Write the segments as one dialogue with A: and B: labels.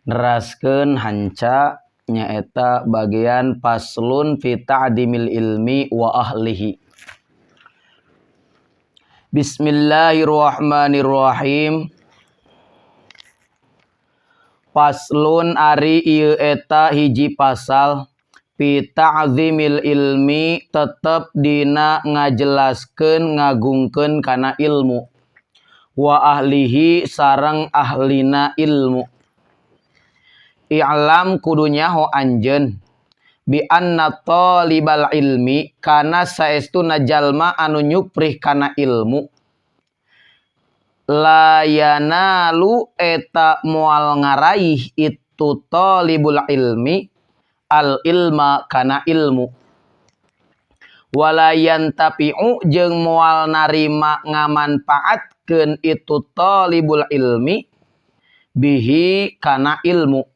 A: Neraskeun hanca nyaeta bagian faslun fi ta'dimil ilmi wa ahlihi. Bismillahirrahmanirrahim. Faslun ari ieu eta hiji pasal fi ta'zimil ilmi tetep dina ngajelaskeun ngagungkeun kana ilmu wa ahlihi sareng ahlina ilmu. I'lam kudu nyaho anjeun bi anna talibal ilmi kana saestuna jalma anu nyuprih kana ilmu la yanalu eta moal ngaraih itu talibul ilmi al ilma kana ilmu wala yantafi'u jeung moal narima ngamanfaatkeun itu talibul ilmi bihi kana ilmu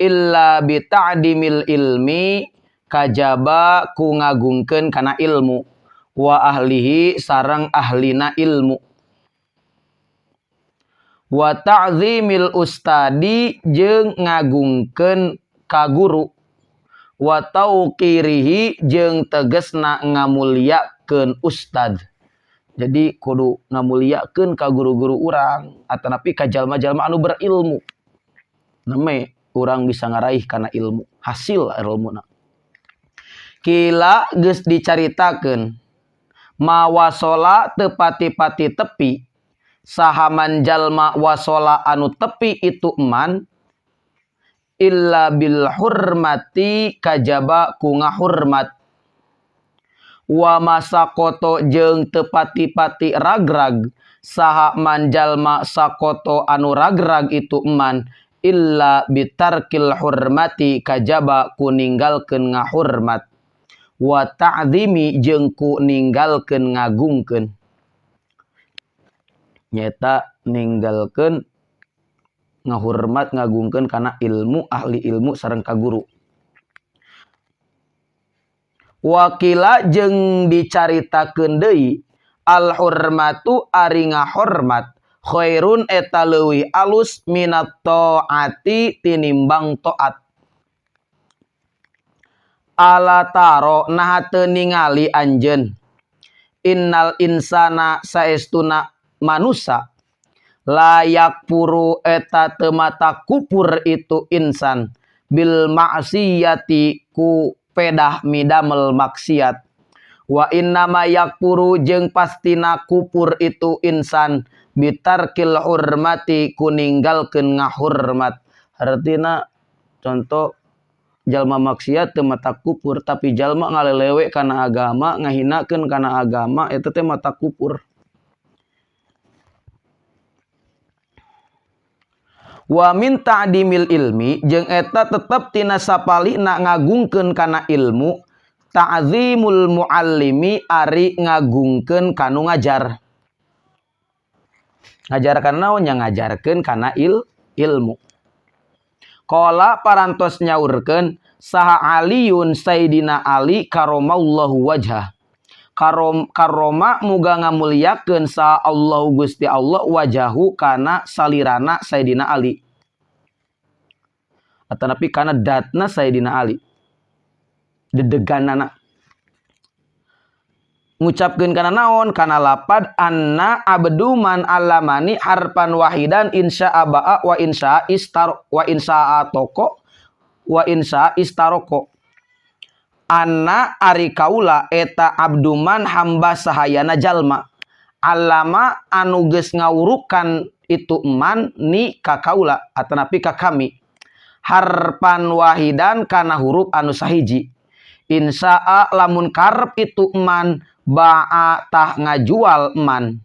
A: illa bi ta'dimil ilmi kajaba ku ngagungkeun kana ilmu wa ahlihi sareng ahlina ilmu wa ta'zimil ustadi jeung ngagungkeun ka guru wa tauqirihi jeung tegesna ngamuliakeun ustad. Jadi kudu ngamuliakeun ka guru-guru urang atanapi ka jalma-jalma anu berilmu. Neme urang bisa ngaraih kana ilmu, hasil ilmuna. Kila geus dicaritakeun mawasola teu pati-pati tepi sahaman jalma wasola anu tepi itu eman illa bil hurmati kajaba ku ngahurmat wa masakoto jeung teu pati-pati ragrag saha man jalma sakoto anu ragrag itu eman illa bitarkil hurmati kajaba ku ninggalkeun ngahurmat wa ta'zimi jeung ku ninggalkeun ngagungkeun. Nyata ninggalkeun ngahurmat ngagungkeun kana ilmu ahli ilmu sareng ka guru. Wakila jeung dicaritakeun deui al hurmatu ari ngahormat khairun eta leuwih alus minat taati tinimbang taat. Ala taro naha teu ningali anjeun innal insana saestuna manusa layak puru eta teu mata kupur itu insan bil maksiyati ku pedah midamel maksiat wa innama yakfuru jeung pastina kupur itu insan bitarkil hurmati ku ninggalkeun ngahurmat. Hartina contoh jalma maksiat teu mata kupur tapi jalma ngalelewe kana agama ngahinakeun kana agama eta teh mata kupur. Wa min ta'dimil ilmi jeung eta tetep tina sapalina ngagungkeun kana ilmu ta'zimul muallimi ari ngagungkeun kanu ngajar. Ngajarkan naon nya ngajarkeun kana ilmu. Qala parantos nyaurkeun saha Aliun Sayyidina Ali karamallahu wajhah. Karoma muga ngamuliakeun saha Allahu Gusti Allah wajahu kana salirana Sayyidina Ali. Atanapi kana datna Sayyidina Ali. Dedeganana. Ngucapkeun kana naon kana lapad anna abdu man allamani harfan wahidan insya ba'a wa insya istar wa insya toko wa insya istaroko. Anna ari kaula eta abduman hamba sahayana jalma alama anu geus ngawurukan itu man ni ka kaula atanapi ka kami harfan wahidan kana huruf anu sahiji insyaa lamun karep itu man ba'a tah ngajual man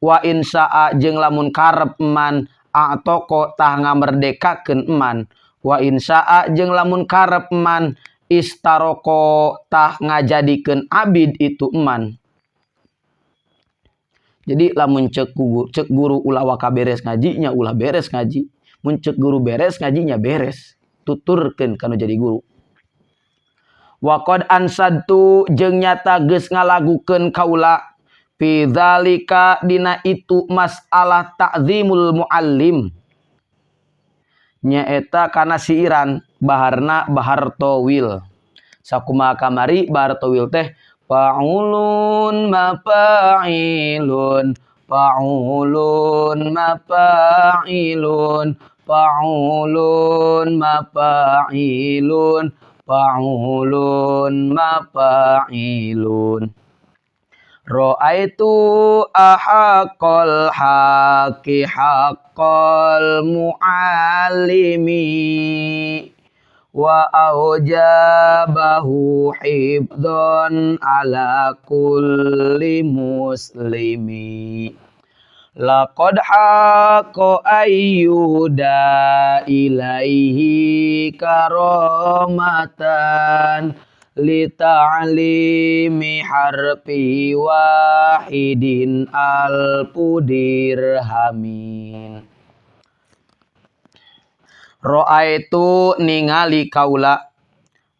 A: wa insyaa jeung lamun karep man atoko tah ngamerdekakeun man wa insyaa jeung lamun karep man istaroko tah ngajadikeun abid itu eman. Jadi lamun cek guru ulah waka beres ngajinya ulah beres ngaji, mun cek guru beres ngajinya beres, tuturkeun kanu jadi guru. Wa qad ansadtu jeung nyata geus ngalagukeun kaula fi dzalika dina itu masalah ta'zimul muallim. Nyaeta kana siiran baharna bahar tawil. Sakumaha kamari bahar tawil teh fa'ulun mafa'ilun fa'ulun mafa'ilun fa'ulun mafa'ilun fa'ulun mafa'ilun. Ra'aitu ahaqqal haqqi haqqal mu'allimi wa aujabahu hifdhan ala kulli muslimi. Laqad haqqa ayyuda ilaihi karamatan li ta'limi harfi wahidin alfu dirhamin. Ra'aitu ningali kaula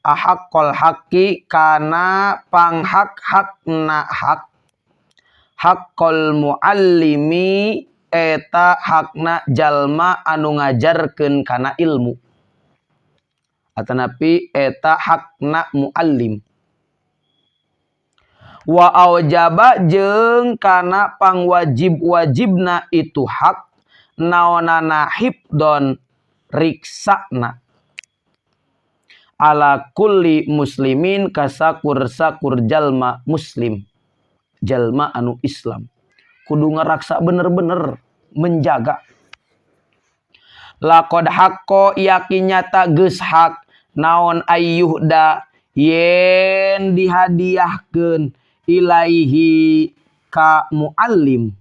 A: ahaqqal haqqi kana panghak-hakna hak haqqal muallimi eta hakna jalma anu ngajarkeun kana ilmu atanapi eta hakna muallim wa aujaba jeung kana pangwajib-wajibna itu hak naonana hifdon riksana ala kulli muslimin kasakur-sakur jalma muslim jalma anu Islam kudu ngaraksa bener-bener menjaga. Laqad haqqo yakin nyata geus hak naon ayyuhda yen dihadiahkeun ilaihi ka muallim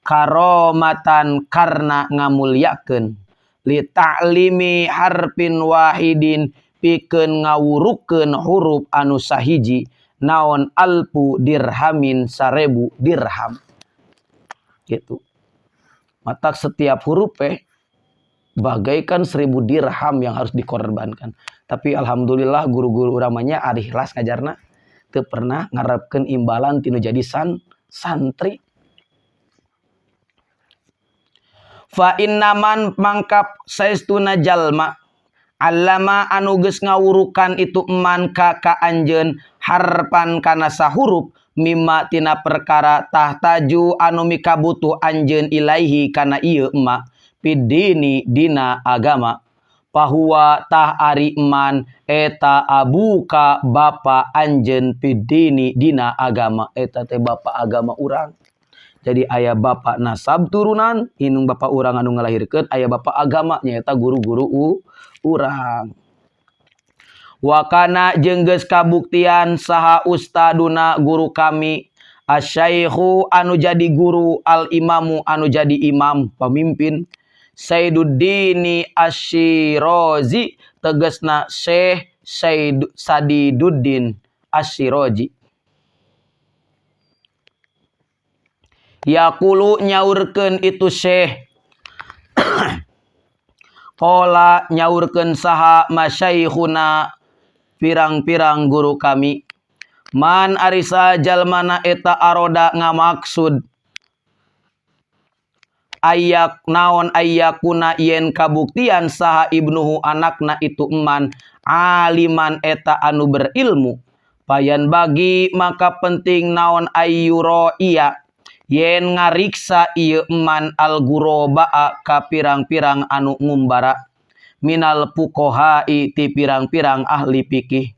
A: karomatan karna ngamulyakeun li ta'limi harfin wahidin pikeun ngawurukeun huruf anu sahiji naon alfu dirhamin 1000 dirham gitu. Matak setiap huruf bagaikan 1000 dirham yang harus dikorbankan. Tapi alhamdulillah guru-guru uramanya ari ikhlas ngajarna teu pernah ngarepkeun imbalan tinu jadi santri. Fa innaman mangkap saestuna jalma allama anu geus ngawurukan itu man ka anjeun harpan kana sahurup mimma tina perkara tahtaju anu mikabutuh anjeun ilaihi kana ieu ma pidini dina agama pahuwa tah ari man eta abuka bapa anjeun pidini dina agama eta teh bapa agama urang. Jadi aya bapak nasab turunan, indung bapak urang anu ngalahirkeun, aya bapak agama nyaeta guru-guru urang. Wakana jeung geus kabuktian saha ustaduna guru kami, asyaikhu anu jadi guru, al imamu anu jadi imam pemimpin, Saiduddini Asy-Syirazi tegasna Syekh Sadiduddin Asy-Syirazi. Yaqulu nyaurkeun itu syekh qala nyaurkeun saha masyaikhuna pirang-pirang guru kami man arisa jalmana eta aroda ngamaksud ayak naon ayakuna yen kabuktian saha ibnuhu anakna itu eman aliman eta anu berilmu payan bagi maka penting naon ayyuro iya yen ngariksa ieu eman al-gurobaa ka pirang-pirang anu ngumbara minal fuqaha'i ti pirang-pirang ahli fikih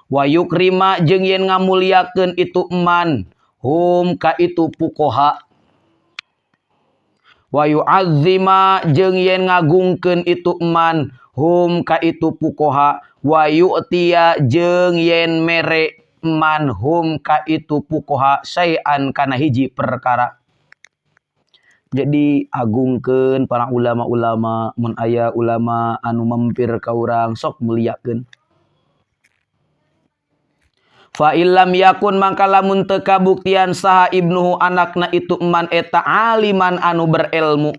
A: wa yukrima jeung yen ngamuliakeun itu eman hum ka itu fuqaha wa yu'azzima jeung yen ngagungkeun itu eman hum ka itu fuqaha wa yu'tiya jeung yen mere man hum ka itu fuqaha syai'an kana hiji perkara. Jadi agungkeun para ulama-ulama, mun aya ulama anu mampir ka urang sok muliakeun. Fa illam yakun mangka lamun teu kabuktian saha ibnuhu anakna itu man eta aliman anu berilmu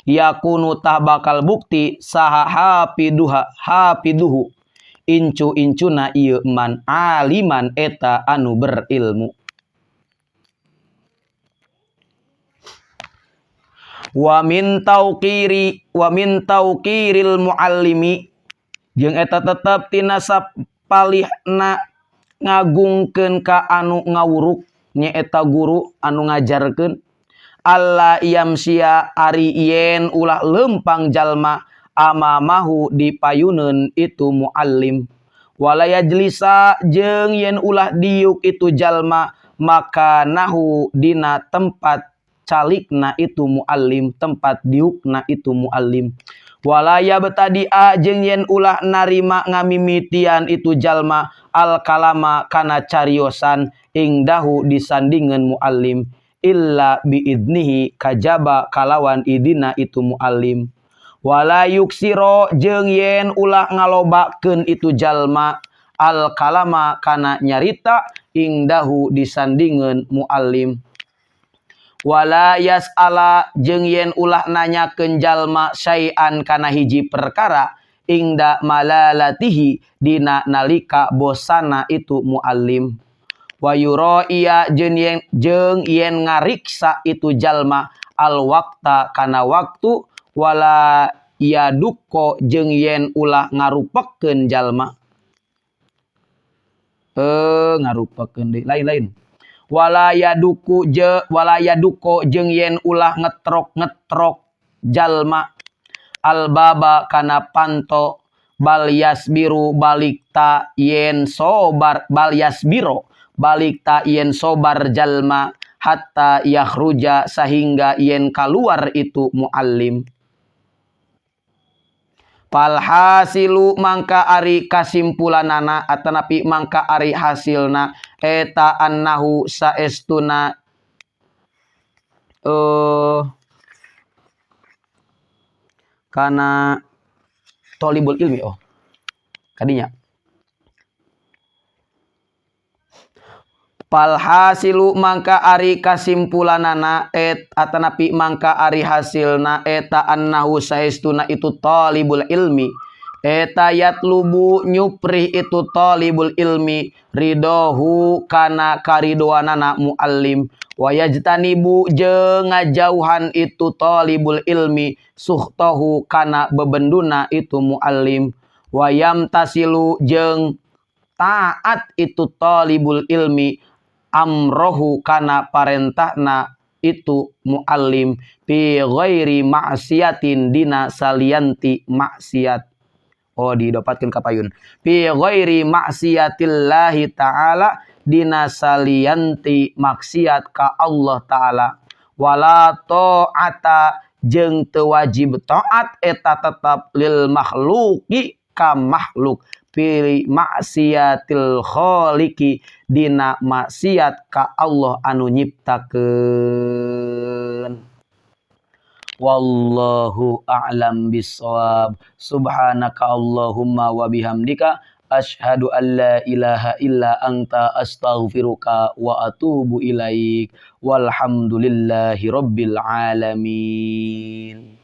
A: yakunu tah bakal bukti saha hafiduha hafiduhu incu-incuna ieu man aliman eta anu berilmu. Wa min tauqiri wa min tauqiril muallimi jeung eta tetep tina sapalihna ngagungkeun ka anu ngawuruk nyaeta guru anu ngajarkeun alla yamsia ari yen ulah lempang jalma amamahu dipayuneun itu muallim wala yajlisa jeung yen ulah diuk itu jalma maka nahu dina tempat calikna itu muallim tempat diukna itu muallim wala yabtadia jeung yen ulah narima ngamimitian itu jalma al kalama kana cariosan ingdahu disandingan muallim illa biidnihi kajaba kalawan idina itu muallim wala yuksiro jeung yen ulah ngalobakeun itu jalma al kalama kana nyarita ingdahu disandingan muallim wala yas'ala jeung yen ulah nanyakeun jalma syai'an kana hiji perkara ingda malalatihi dina nalika bosana itu muallim wa yura'iya jeung yen ngariksa itu jalma al waqta kana waktu wala yadukko jeung yen ulah ngarupekeun jalma ngarupekeun deui lain-lain wala yaduku je wala yaduko jeung yen ulah ngetrok-ngetrok jalma albaba kana panto bal yasbiru balik ta yen sobar bal yasbiro balik ta yen sobar jalma hatta yakhruja sehingga yen keluar itu muallim. Falhasilu mangka ari kasimpulanana atanapi mangka ari hasilna eta annahu saestuna kana tolibul ilmi oh kadinya. Falhasilu mangka ari kasimpulanana et atanapi mangka ari hasilna eta annahu saestuna itu talibul ilmi eta yatlubu nyuprih itu talibul ilmi ridohu kana karidoanana muallim wa yajtanibu jeung ngajauhan itu talibul ilmi suhtahu kana bebenduna itu muallim wa yamtasilu jeung taat itu talibul ilmi amrohu kana parentahna itu muallim fi ghairi ma'siyatin dina salianti maksiat. Oh didapatkeun ka payun fi ghairi ma'siyatillahi ta'ala dina salianti maksiat ka Allah ta'ala wala ta'ata jeung teu wajib taat eta tetep lil makhluqi ka makhluk fi maksiatil khaliqi dina maksiat ka Allah anu nyiptakeun. Wallahu a'lam bissawab. Subhanaka Allahumma wa bihamdika asyhadu an la ilaha illa anta astaghfiruka wa atubu ilaik. Walhamdulillahi rabbil alamin.